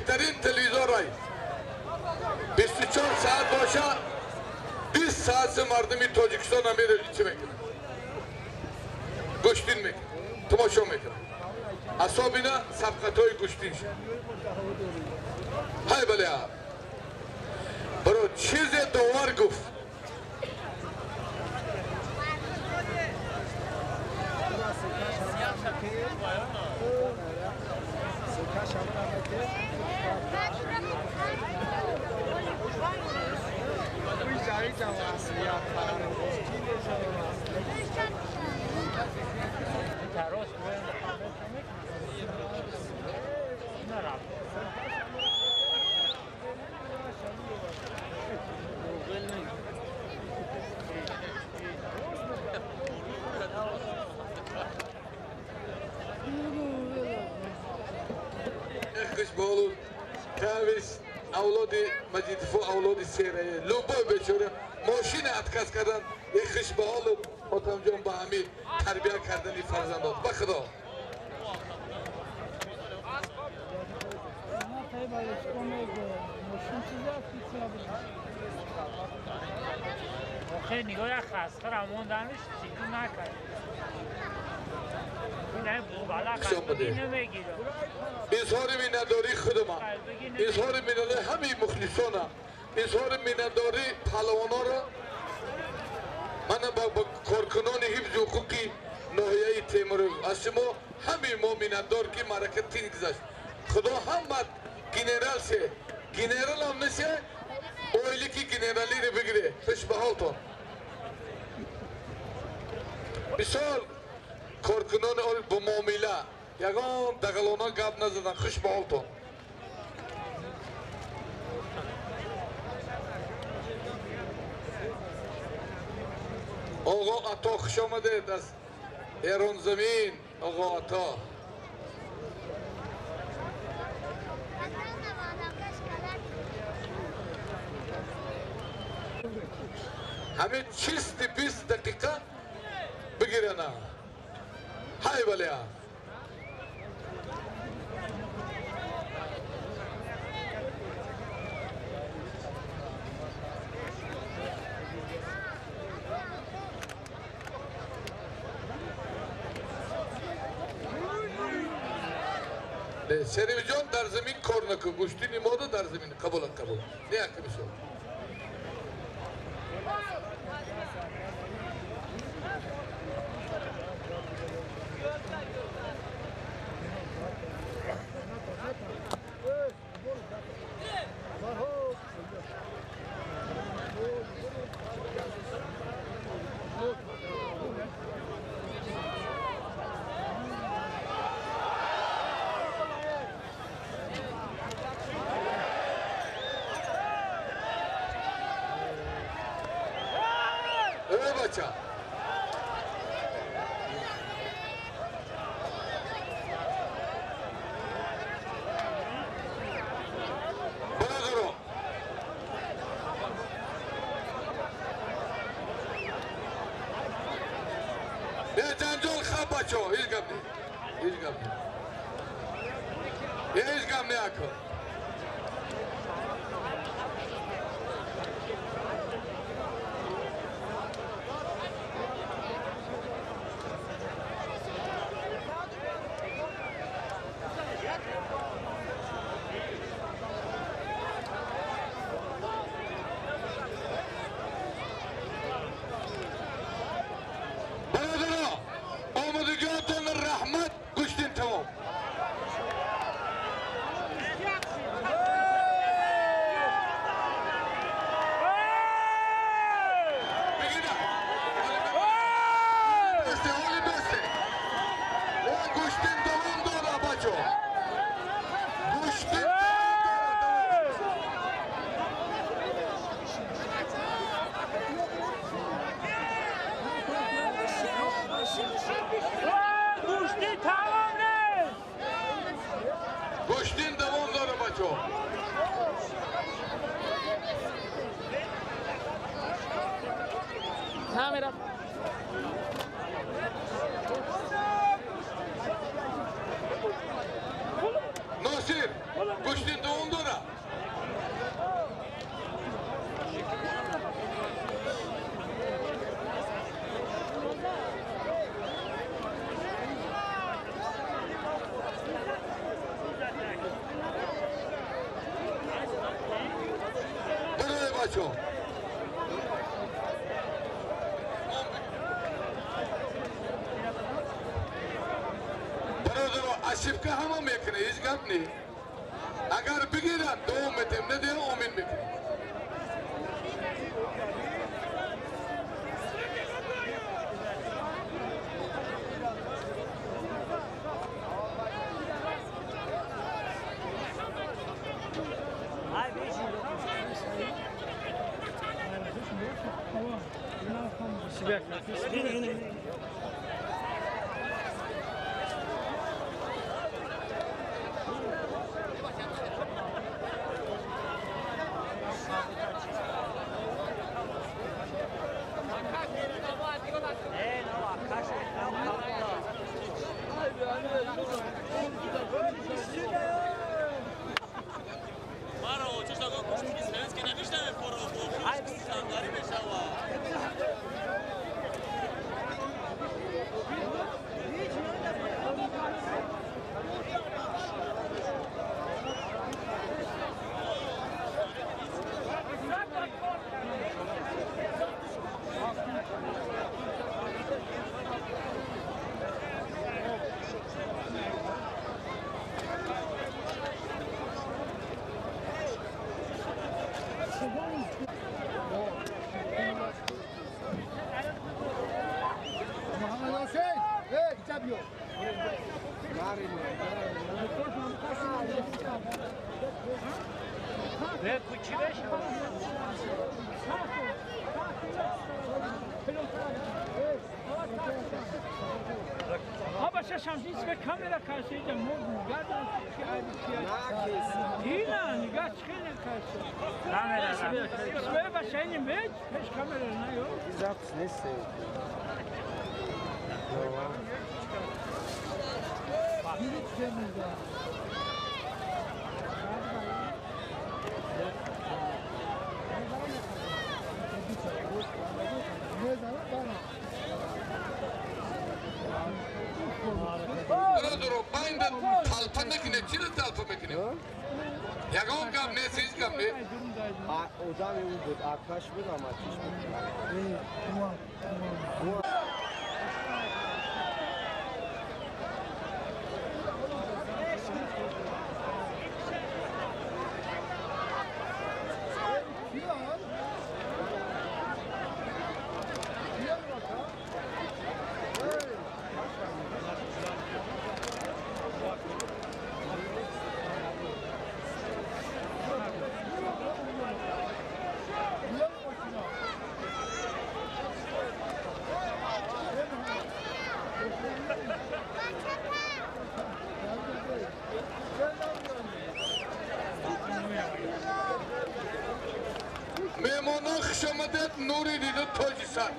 Беҳтарин телевизорай 24 соат боша, 20 соат мардуми Тоҷикистон амир чӣ мекунад? Гӯштин мекунад, тамошо мекунад. Асобина сабқатҳои гӯштин шуд. Ҳай бале, баро чизе довар гуфт. Авлоди Маҷидфо, авлоди серае любой бечора мошина отказ кардан. Хиш ба ҳолу Хотамҷон ба ҳами тарбия кардани фарзандот ба Худо. Охе нигоҳ як хасхара монданиш сику накард. Изҳори миннатдории худама, изҳори миннатдории ҳамаи мухлисона, изҳори миннатдории паҳлавонора мана ба коркунони ҳифзи ҳуқуқи ноҳияи Темуров. Аз шумо ҳамаи мо миннатдор, ки маърака тин гузашт. Худо ҳамат генерал се, генералам несе, ойлики генералиро бигире. Хуш ба ҳолтон. Бисёр коркунони ол бо муомила ягон дағалона гап назадан. Хуш ба ҳолтон. Оғо Ато, хуш омадед аз Эронзамин. Оғо Ато, ҳамин чисти 20 дақиқа бигирана. Ҳай бале, Сервиҷон, дар замин кор накун, гӯштини мода дар замин. Қабул, қабул не як мисол. Бача, бародаро, не ҷанҷол хаб, бачо, ҳеҷ гап не, ҳеҷ гап не, ҳеҷ гап не, ако. Раҳмат, гӯштин тамом. Гӯштин давом дора, бачо, гӯштин. Гӯштин давом дора, бачо. Камера. Носир, гӯштин давом. бачаҳо. Бародаро, ошибка ҳама мекунад, ҳеҷ гап не. Агар бигирад, давом метем, надиҳам, омин мекунем. Талпа накунед, чиро талпа мекунед? Ягон гап нест, ҳеҷ гап нест. Одами ӯ буд, акаш буд, амакиш буд. Меҳмонон хуш омадед, нури дида тоҷи сар.